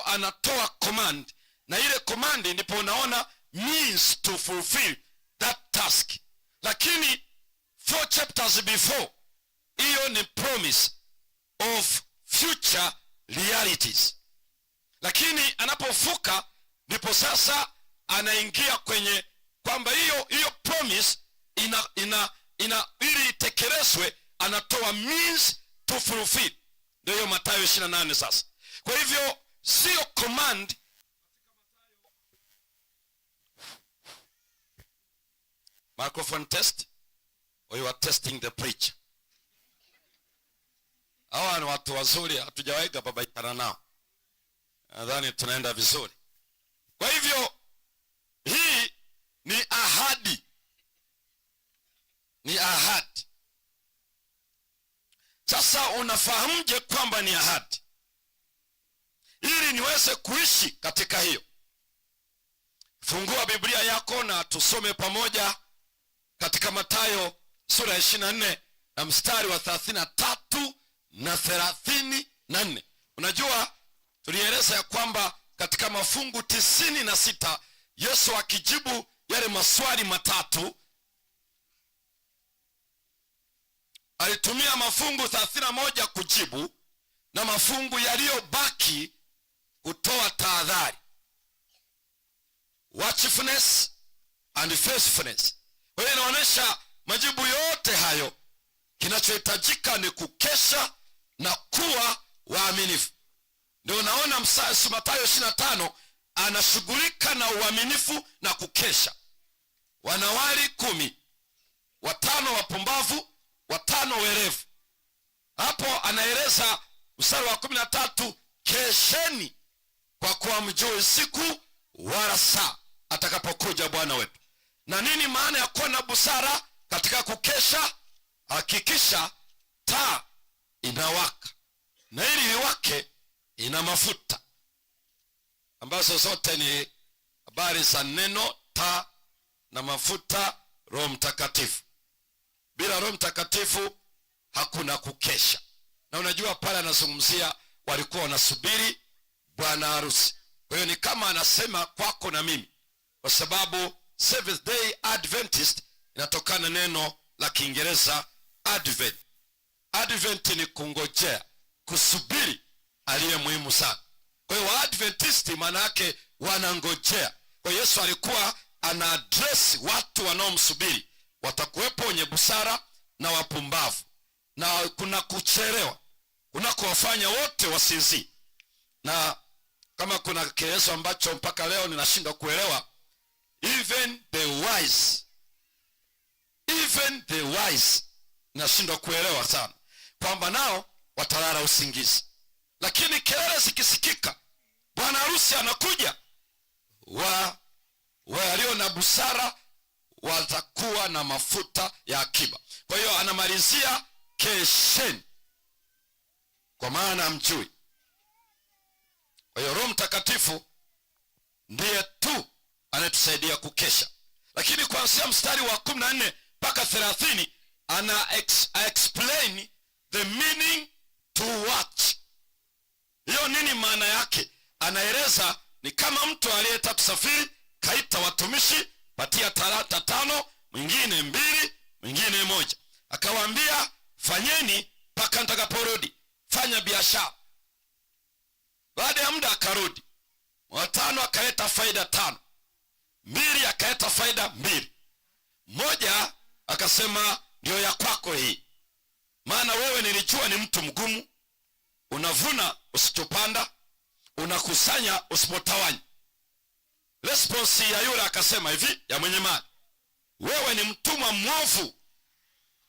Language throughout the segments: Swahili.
anatoa command, na ile command ndipo unaona means to fulfill that task. Lakini 4 chapters before, hiyo ni promise of future realities. Lakini anapovuka ndipo sasa anaingia kwenye kwamba hiyo promise ili itekelezwe, anatoa means to fulfill. Ndio hiyo Mathayo 28 sasa. Kwa hivyo sio command. Microphone test, or you are testing the preacher. Hawa ni watu wazuri, hatujawahi babaikana nao. Nadhani tunaenda vizuri. Kwa hivyo hii ni ahadi. Ni ahadi. Sasa unafahamuje kwamba ni ahadi? Ili niweze kuishi katika hiyo, fungua Biblia yako na tusome pamoja katika Mathayo sura ya 24 na mstari wa 33 na 34. Unajua tulieleza ya kwamba katika mafungu 96 Yesu akijibu yale maswali matatu alitumia mafungu 31 kujibu na mafungu yaliyobaki kutoa tahadhari. Watchfulness and faithfulness. Kwa hiyo inaonyesha majibu yote hayo, kinachohitajika ni kukesha na kuwa waaminifu. Ndio unaona Mathayo 25 anashughulika na uaminifu na kukesha. Wanawali 10, 5 wapumbavu, 5 werevu. Hapo anaeleza mstari wa 13, kesheni kwa kuwa mjui siku wala saa atakapokuja Bwana wetu. Na nini maana ya kuwa na busara katika kukesha? Hakikisha taa inawaka, na ili iwake ina mafuta, ambazo zote ni habari za neno, taa na mafuta, Roho Mtakatifu. Bila Roho Mtakatifu hakuna kukesha. Na unajua pale anazungumzia walikuwa wanasubiri bwana harusi. Kwa hiyo ni kama anasema kwako na mimi, kwa sababu Seventh Day Adventist inatokana neno la Kiingereza Advent. Advent ni kungojea, kusubiri aliye muhimu sana. Kwa hiyo Waadventist maana yake wanangojea. Kwa hiyo Yesu alikuwa ana address watu wanaomsubiri. Watakuwepo wenye busara na wapumbavu, na kuna kuchelewa kunakowafanya wote wasinzie. Na kama kuna kielezo ambacho mpaka leo ninashindwa kuelewa, even the wise ninashindwa kuelewa sana kwamba nao watalala usingizi. Lakini kelele zikisikika, bwana harusi anakuja, walio na busara watakuwa na mafuta ya akiba. Kwa hiyo anamalizia kesheni, kwa maana hamjui. Kwa hiyo Roho Mtakatifu ndiye tu anayetusaidia kukesha. Lakini kuanzia mstari wa 14 mpaka 30 ana explain the meaning to watch. Hiyo nini maana yake? Anaeleza ni kama mtu aliyetaka kusafiri, kaita watumishi, patia talanta 5, mwingine 2, mwingine 1. Akawaambia fanyeni mpaka nitakaporudi, fanya biashara. Baada ya muda akarudi. Wa 5 akaleta faida 5. 2 akaleta faida 2. 1 akasema ndio ya kwako hii, maana wewe nilijua ni mtu mgumu, unavuna usichopanda, unakusanya usipotawanya. Response ya yule akasema hivi, ya mwenye mali, wewe ni mtumwa mwovu,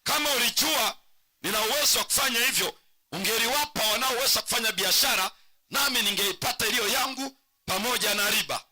kama ulijua nina uwezo wa kufanya hivyo, ungeliwapa wanaoweza kufanya biashara, nami ningeipata iliyo yangu pamoja na riba.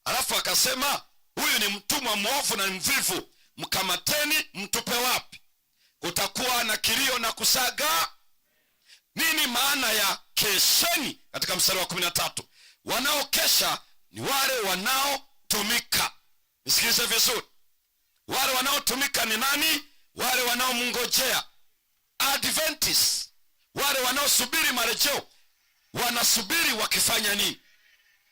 Alafu akasema huyu ni mtumwa mwovu na mvivu, mkamateni mtupe wapi? Kutakuwa na kilio na kusaga. Nini maana ya kesheni katika mstari wa 13? Wanaokesha ni wale wanaotumika. Nisikilize vizuri. Wale wanaotumika ni nani? Wale wanaomngojea. Adventist, wale wanaosubiri marejeo, wanasubiri wakifanya nini?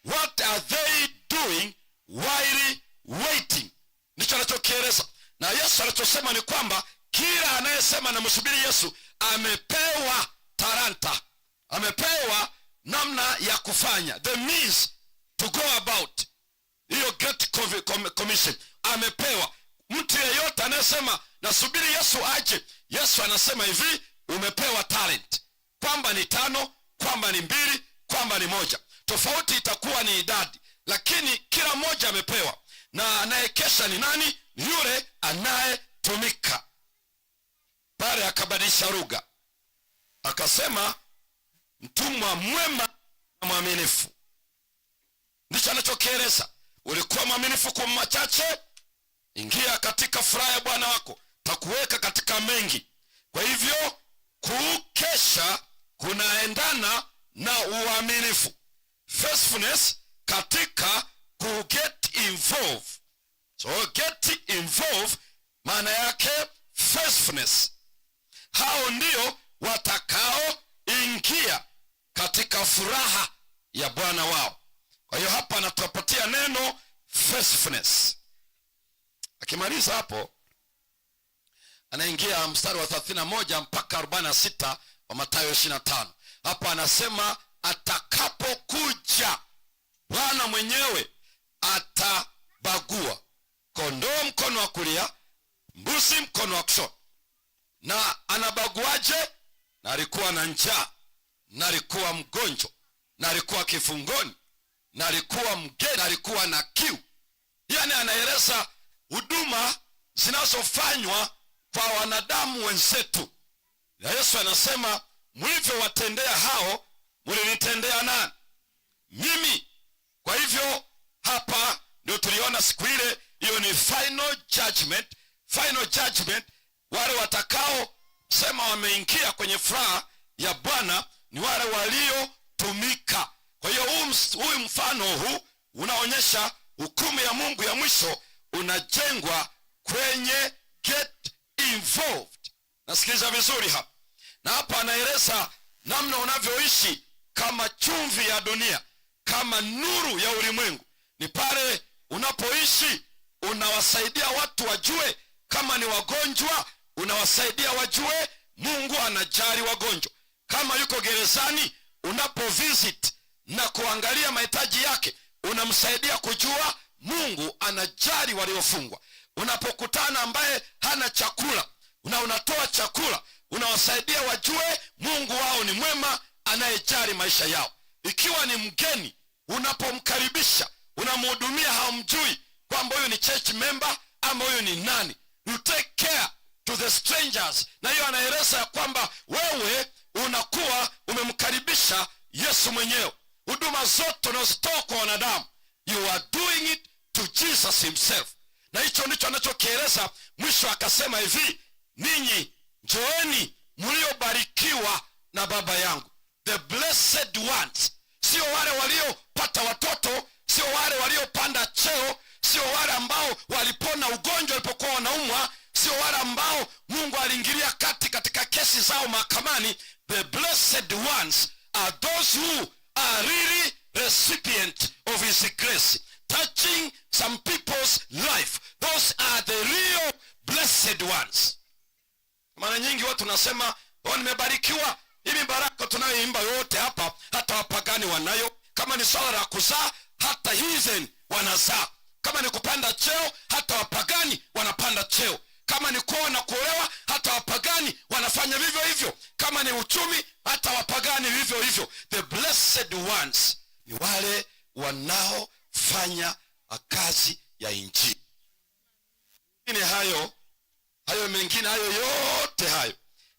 What are they doing while waiting? Ndicho anachokieleza. Na Yesu anachosema ni kwamba kila anayesema namsubiri Yesu amepewa talanta, amepewa namna ya kufanya, the means to go about hiyo Great Commission amepewa. Mtu yeyote anayesema nasubiri Yesu aje, Yesu anasema hivi, umepewa talent, kwamba ni tano, kwamba ni mbili, kwamba ni moja. Tofauti itakuwa ni idadi, lakini kila mmoja amepewa. Na anayekesha ni nani? Ni yule anayetumika. Pale akabadilisha lugha akasema, mtumwa mwema na mwaminifu. Ndicho anachokieleza. Ulikuwa mwaminifu kwa machache, ingia katika furaha ya bwana wako, takuweka katika mengi. Kwa hivyo kukesha kunaendana na uaminifu, faithfulness katika ku get involved. So get involved maana yake faithfulness. Hao ndio watakaoingia katika furaha ya bwana wao. Kwa hiyo hapa anatupatia neno faithfulness. Akimaliza hapo, anaingia mstari wa 31 mpaka 46 wa Mathayo 25. Hapa anasema atakapokuja Bwana mwenyewe atabagua kondoo mkono wa kulia, mbuzi mkono wa kushoto. Na anabaguaje? Na alikuwa na njaa, na alikuwa mgonjwa, na alikuwa kifungoni, na alikuwa mgeni, na alikuwa na kiu. Yani anaeleza huduma zinazofanywa kwa wanadamu wenzetu, na Yesu anasema mlivyowatendea hao, mlinitendea nani? Mimi. Kwa hivyo hapa ndio tuliona siku ile, hiyo ni final judgment. Final judgment, wale watakao sema wameingia kwenye furaha ya Bwana ni wale waliotumika. Kwa hiyo huu mfano huu unaonyesha hukumu ya Mungu ya mwisho unajengwa kwenye get involved. Nasikiliza vizuri hapa, na hapa anaeleza namna unavyoishi kama chumvi ya dunia, kama nuru ya ulimwengu. Ni pale unapoishi unawasaidia watu wajue, kama ni wagonjwa unawasaidia wajue Mungu anajali wagonjwa. Kama yuko gerezani, unapo visit na kuangalia mahitaji yake, unamsaidia kujua Mungu anajali waliofungwa. Unapokutana ambaye hana chakula na unatoa chakula, unawasaidia wajue Mungu wao ni mwema anayejali maisha yao. Ikiwa ni mgeni, unapomkaribisha, unamhudumia, haumjui kwamba huyu ni church member ama huyu ni nani, you take care to the strangers. Na hiyo anaeleza ya kwamba wewe unakuwa umemkaribisha Yesu mwenyewe. Huduma zote unazitoa kwa wanadamu, you are doing it to Jesus himself. Na hicho ndicho anachokieleza. Mwisho akasema hivi, ninyi njooni mliobarikiwa na Baba yangu, the blessed ones. Sio wale waliopata watoto, sio wale waliopanda cheo, sio wale ambao walipona ugonjwa walipokuwa wanaumwa, sio wale ambao Mungu aliingilia kati katika kesi zao mahakamani. The blessed ones are those who are really recipient of his grace, touching some people's life. Those are the real blessed ones. Mara nyingi watu tunasema, "Oh, nimebarikiwa." Hii baraka tunayoimba yote hapa, hata wapagani wanayo. Kama ni swala la kuzaa, hata heathen wanazaa. Kama ni kupanda cheo, hata wapagani wanapanda cheo. Kama ni kuoa na kuolewa, hata wapagani wanafanya vivyo hivyo. Kama ni uchumi, hata wapagani vivyo hivyo. The blessed ones ni wale wanaofanya kazi ya Injili. Ni hayo mengine, hayo yote hayo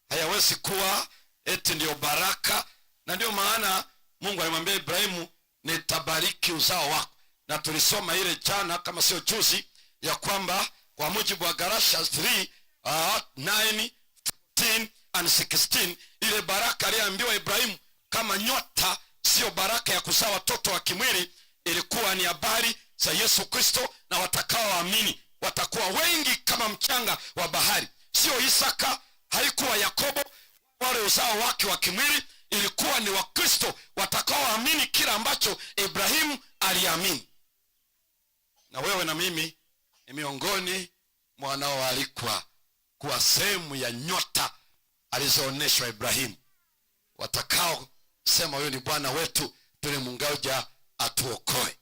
hayawezi kuwa eti ndio baraka. Na ndio maana Mungu alimwambia Ibrahimu, nitabariki uzao wako. Na tulisoma ile jana kama sio juzi, ya kwamba kwa mujibu wa Galatians 3 9 14 and 16, ile baraka aliyoambiwa Ibrahimu kama nyota sio baraka ya kuzaa watoto wa kimwili, ilikuwa ni habari za Yesu Kristo na watakaoamini watakuwa wengi kama mchanga wa bahari. Sio Isaka, haikuwa Yakobo, wale uzao wake wa kimwili, Ilikuwa ni Wakristo watakaoamini kila ambacho Ibrahimu aliamini. Na wewe na mimi ni miongoni mwa wanaoalikwa kuwa sehemu ya nyota alizoonyeshwa Ibrahimu, watakao sema huyu ni Bwana wetu tulimngoja atuokoe.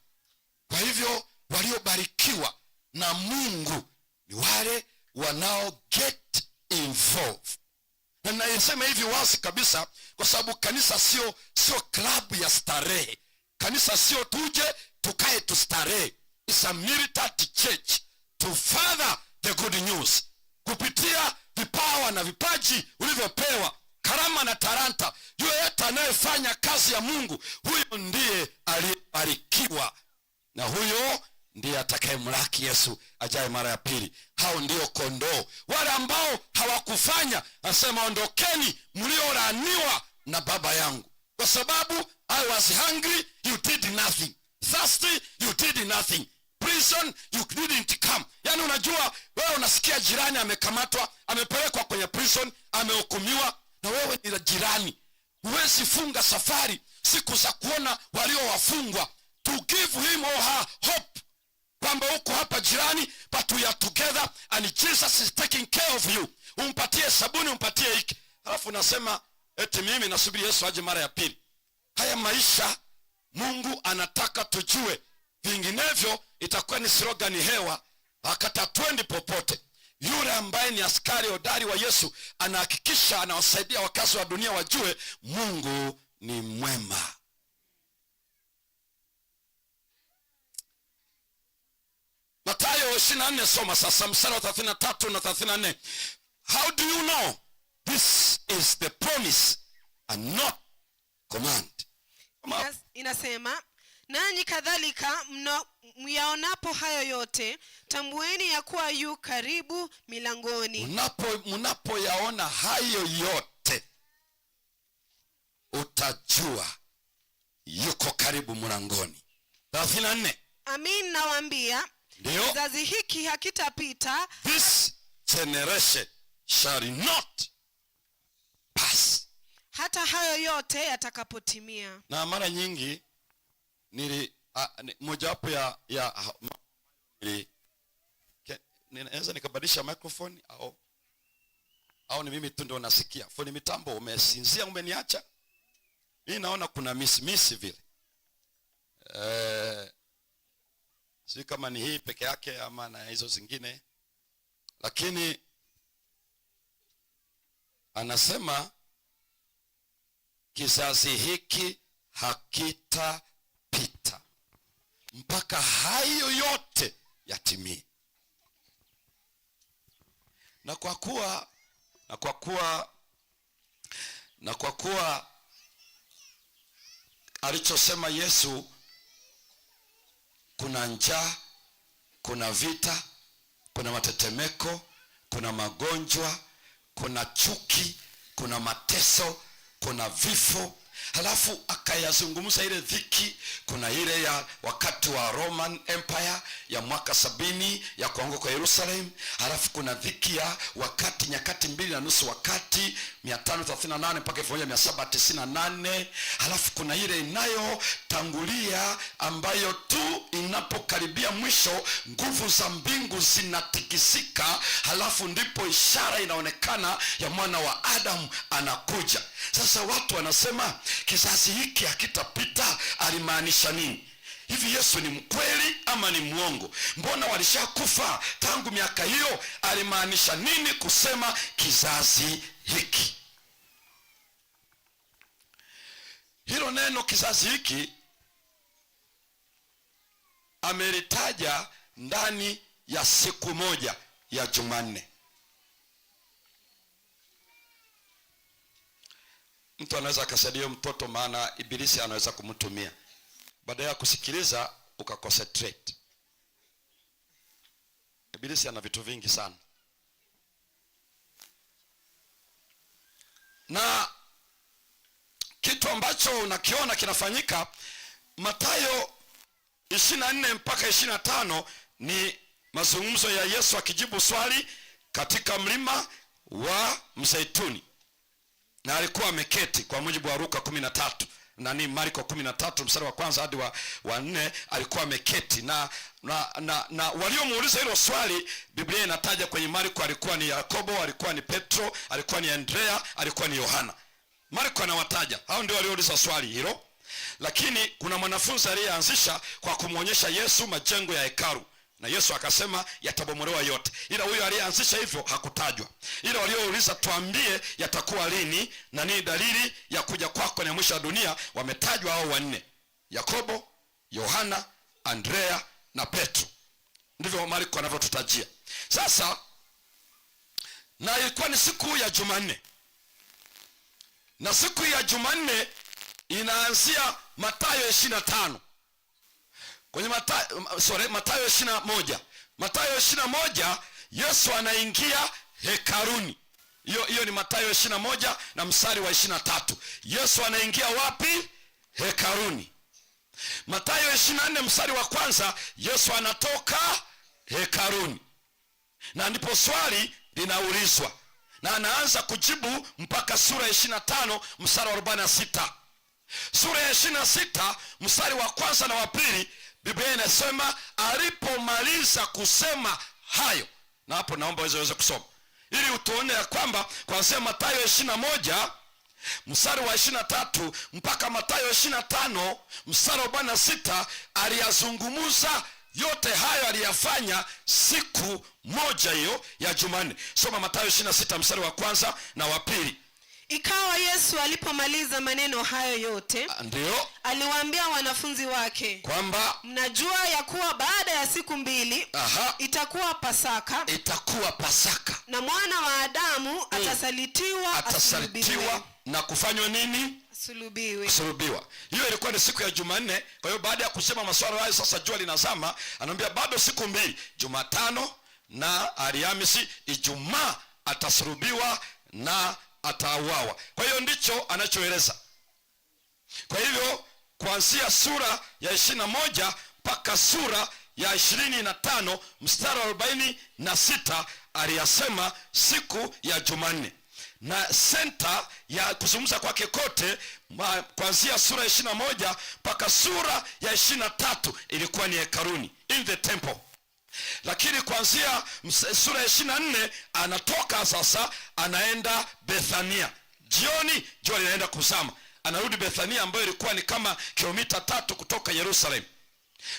Kwa hivyo waliobarikiwa na Mungu ni wale wanao get involved. Na naisema hivi wazi kabisa kwa sababu kanisa sio klabu ya starehe. Kanisa sio tuje tukae tustarehe. It's a military church to further the good news kupitia vipawa na vipaji ulivyopewa, karama na talanta. Yule yeyote anayefanya kazi ya Mungu, huyo ndiye aliyebarikiwa, na huyo ndiye atakayemlaki Yesu ajaye mara ya pili. Hao ndio kondoo. Wale ambao hawakufanya, anasema ondokeni mliolaaniwa na Baba yangu, kwa sababu I was hungry, you did nothing, thirsty, you did nothing, prison, you didn't come. Yaani unajua wewe unasikia jirani amekamatwa, amepelekwa kwenye prison, amehukumiwa, na wewe ni jirani, huwezi funga safari siku za kuona waliowafungwa, to give him or her hope kwamba uko hapa jirani, but we are together and Jesus is taking care of you. Umpatie sabuni, umpatie hiki, halafu unasema eti mimi nasubiri Yesu aje mara ya pili. Haya maisha Mungu anataka tujue, vinginevyo itakuwa ni slogan hewa, wakati hatuendi popote. Yule ambaye ni askari hodari wa Yesu anahakikisha anawasaidia wakazi wa dunia wajue Mungu ni mwema. Mathayo 24, soma sasa mstari wa 33 na 34. How do you know this is the promise and not command? Inasema, nanyi kadhalika myaonapo hayo yote, tambueni ya kuwa yu karibu milangoni. Mnapoyaona hayo yote, utajua yuko karibu mlangoni. 34. Amin nawaambia, Ndio. kizazi hiki hakitapita. This generation shall not pass hata hayo yote yatakapotimia. Na mara nyingi mojawapo ya ninaweza nikabadilisha microphone au ni mimi tu ndio nasikia? Fundi mitambo, umesinzia, umeniacha? Mimi naona kuna miss vile. Sijui kama ni hii peke yake ama na hizo zingine, lakini anasema kizazi hiki hakitapita mpaka hayo yote yatimie. Na kwa kuwa alichosema Yesu, kuna njaa, kuna vita, kuna matetemeko, kuna magonjwa, kuna chuki, kuna mateso, kuna vifo. Halafu akayazungumza ile dhiki, kuna ile ya wakati wa Roman Empire ya mwaka 70 ya kuanguka kwa Yerusalem. Halafu kuna dhiki ya wakati nyakati mbili na nusu, wakati 538 mpaka 1798. Halafu kuna ile inayotangulia ambayo tu inapokaribia mwisho nguvu za mbingu zinatikisika, halafu ndipo ishara inaonekana ya mwana wa Adamu anakuja. Sasa watu wanasema kizazi hiki hakitapita, alimaanisha nini? Hivi Yesu ni mkweli ama ni mwongo? Mbona walishakufa tangu miaka hiyo? Alimaanisha nini kusema kizazi hiki? Hilo neno kizazi hiki amelitaja ndani ya siku moja ya Jumanne. Mtu anaweza akasaidia mtoto, maana ibilisi anaweza kumtumia. Baada ya kusikiliza ukaconcentrate. Ibilisi ana vitu vingi sana. Na kitu ambacho unakiona kinafanyika Mathayo 24 mpaka 25 ni mazungumzo ya Yesu akijibu swali katika mlima wa Mzeituni. Na alikuwa ameketi kwa mujibu wa Luka 13 nani Marko 13 mstari wa kwanza hadi wa 4, alikuwa ameketi na waliomuuliza hilo swali, Biblia inataja kwenye Marko alikuwa ni Yakobo, alikuwa ni Petro, alikuwa ni Andrea, alikuwa ni Yohana. Marko anawataja hao ndio waliouliza swali hilo. Lakini kuna mwanafunzi aliyeanzisha kwa kumwonyesha Yesu majengo ya hekalu, na Yesu akasema yatabomolewa yote, ila huyo aliyeanzisha hivyo hakutajwa. Ila waliouliza tuambie yatakuwa lini na nini dalili ya kuja kwako na mwisho wa dunia, wametajwa hao wanne: Yakobo, Yohana, Andrea na Petro. Ndivyo Marko anavyotutajia. Sasa na ilikuwa ni siku ya Jumanne, na siku ya Jumanne inaanzia Mathayo 25. Kwenye Mathayo 21. Mathayo 21 Yesu anaingia hekaluni. Hiyo ni Mathayo 21 na mstari wa 23. Yesu anaingia wapi? Hekaluni. Mathayo 24 mstari wa kwanza, Yesu anatoka hekaluni. Na ndipo swali linaulizwa, na anaanza kujibu mpaka sura ya 25 mstari wa 46. Sura ya 26 mstari wa kwanza na wa pili, Biblia inasema alipomaliza kusema hayo. Na hapo naomba uweze kusoma ili utuone ya kwamba kuanzia Mathayo 21 mstari wa 23 mpaka Mathayo 25 mstari wa 46 aliyazungumza yote hayo, aliyafanya siku moja hiyo ya Jumanne. Soma Mathayo 26 mstari wa kwanza na wa pili. Ikawa Yesu alipomaliza maneno hayo yote, ndio aliwaambia wanafunzi wake kwamba mnajua ya kuwa baada ya siku mbili itakuwa Pasaka, itakuwa Pasaka, na mwana wa Adamu atasalitiwa na kufanywa nini? Asulubiwa. Hiyo ilikuwa ni siku ya Jumanne. Kwa hiyo baada ya kusema maswala hayo, sasa jua linazama, anaambia bado siku mbili, Jumatano na Alhamisi, Ijumaa atasulubiwa na atauawa. Kwa hiyo ndicho anachoeleza. Kwa hivyo kuanzia sura ya 21 mpaka sura ya 25 mstari wa 46 aliyasema siku ya Jumanne. Na senta ya kuzungumza kwake kote kuanzia sura ya 21 mpaka sura ya 23 ilikuwa ni hekaluni, in the temple. Lakini kuanzia sura ya 24 anatoka sasa anaenda Bethania. Jioni jua linaenda kuzama, anarudi Bethania ambayo ilikuwa ni kama kilomita 3 kutoka Yerusalemu.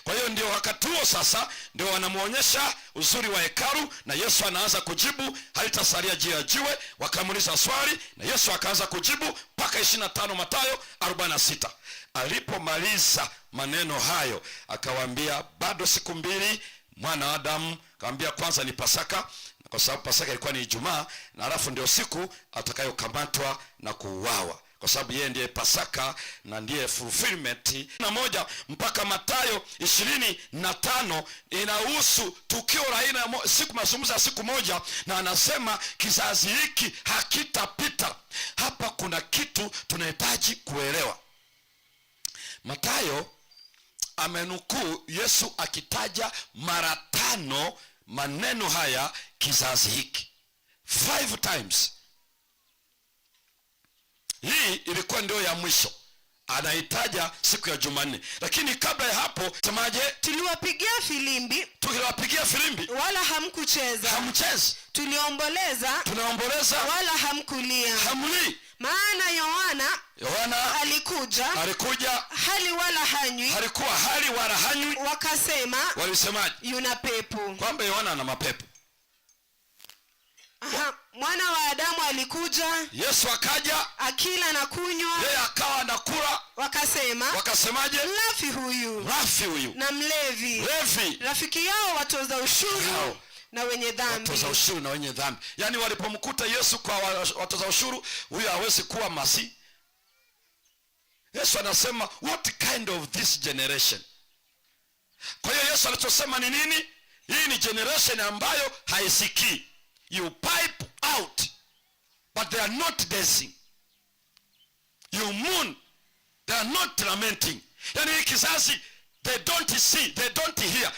Kwa hiyo ndio wakati huo sasa ndio wanamuonyesha uzuri wa hekalu, na Yesu anaanza kujibu halitasalia jiwe ya jiwe. Wakamuuliza swali na Yesu akaanza kujibu mpaka 25 Mathayo 46. Alipomaliza maneno hayo akawaambia bado siku mbili mwana wa Adamu, akamwambia kwanza ni Pasaka, kwa sababu Pasaka ilikuwa ni Ijumaa, na alafu ndio siku atakayokamatwa na kuuawa, kwa sababu yeye ndiye Pasaka na ndiye fulfillment. Na moja mpaka Mathayo 25 inahusu tukio la aina siku, mazungumzo ya siku moja, na anasema kizazi hiki hakitapita. Hapa kuna kitu tunahitaji kuelewa. Mathayo amenukuu Yesu akitaja mara 5 maneno haya kizazi hiki, 5 times. Hii ilikuwa ndio ya mwisho anaitaja siku ya Jumanne. Lakini kabla ya hapo semaje? Tuliwapigia filimbi, tuliwapigia filimbi wala hamkucheza, hamchezi. Tuliomboleza, tunaomboleza wala hamkulia, hamli. Maana Yohana alikuja hali wala hanywi, alikuwa hali wala hanywi. Wakasema, walisemaje? Yuna pepo, kwamba Yohana ana mapepo. Mwana wa Adamu alikuja, Yesu akaja akila na kunywa, yeye akawa anakula. Wakasema, wakasemaje? Mlafi huyu, mlafi huyu na mlevi, rafiki yao watoza ushuru na wenye dhambi, watoza ushuru na wenye dhambi. Yani walipomkuta Yesu kwa watoza ushuru, huyu hawezi kuwa Masihi. Yesu anasema what kind of this generation? Kwa hiyo Yesu anachosema ni nini? Hii ni generation ambayo haisikii. You pipe out but they are not dancing. You mourn, they are not lamenting. Yani hii kizazi, they don't see, they don't hear.